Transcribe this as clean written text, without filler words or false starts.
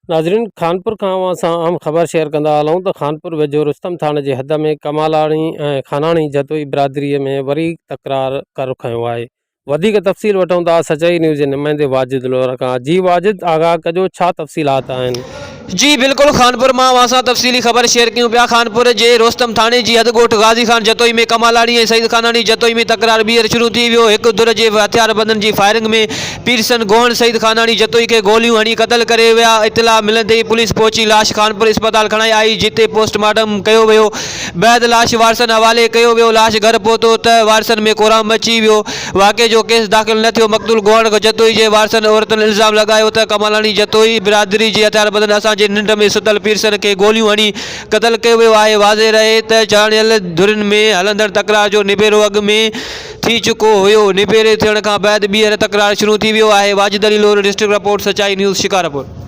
ناظرين خانپور کان اوهان سان اهم خبر شيئر ڪندا هلون ته خانپور ويجهو رستم ٿاڻي جي حد ۾ ڪمالاڻي ۽ خاناڻي جتوئي برادري ۾ وري تڪرار ڪر کنيو آهي وڌيڪ تفصيل وٺون ٿا سچائي نيوز جي نمائندي واجد لوهر کان جي واجد آگاهه ڪجو ڇا تفصيلات آهن. جي بلڪل خانپور مان اوهان سان تفصيلي خبر شيئر ڪيون پيا خانپور جي روستم ٿاڻي جي حد ڳوٺ غازي خان جتوئي ۾ ڪمالاڻي ۽ سعيد خاناڻي جتوئي ۾ تڪرار ٻيهر شروع ٿي ويو هڪ ڌر جي هٿياربندن جي فائرنگ ۾ پيرسن گوهڻ سعيد خاناڻي جتوئي کي گوليون هڻي قتل ڪري ويا، اطلاع ملندي ئي پوليس پهچي لاش خانپور اسپتال کڻائي آئي جتي پوسٽ مارٽم ڪيو ويو بعد لاش وارثن حوالي ڪيو ويو، لاش گهر پهتو ته وارثن ۾ ڪهرام مچي ويو، واقعي جو ڪيس داخل نه ٿيو، مقتول گوهڻ جتوئي جي وارثن عورتن الزام لڳايو ته ڪمالاڻي جتوئي برادري جي هٿياربندن اسان جي ننڊ ۾ ستل پيرسن کي گوليون هڻي قتل ڪيو ويو آهي، واضح رهي ته ڄاڻايل ڌرين ۾ هلندڙ تڪرار جو نبيرو اڳ ۾ ٿي چڪو هيو، نبيري ٿيڻ کان بعد ٻيهر تڪرار شروع ٿي ويو آهي، Wajid Ali Lohar, district report, Sachai news, Shikarpur.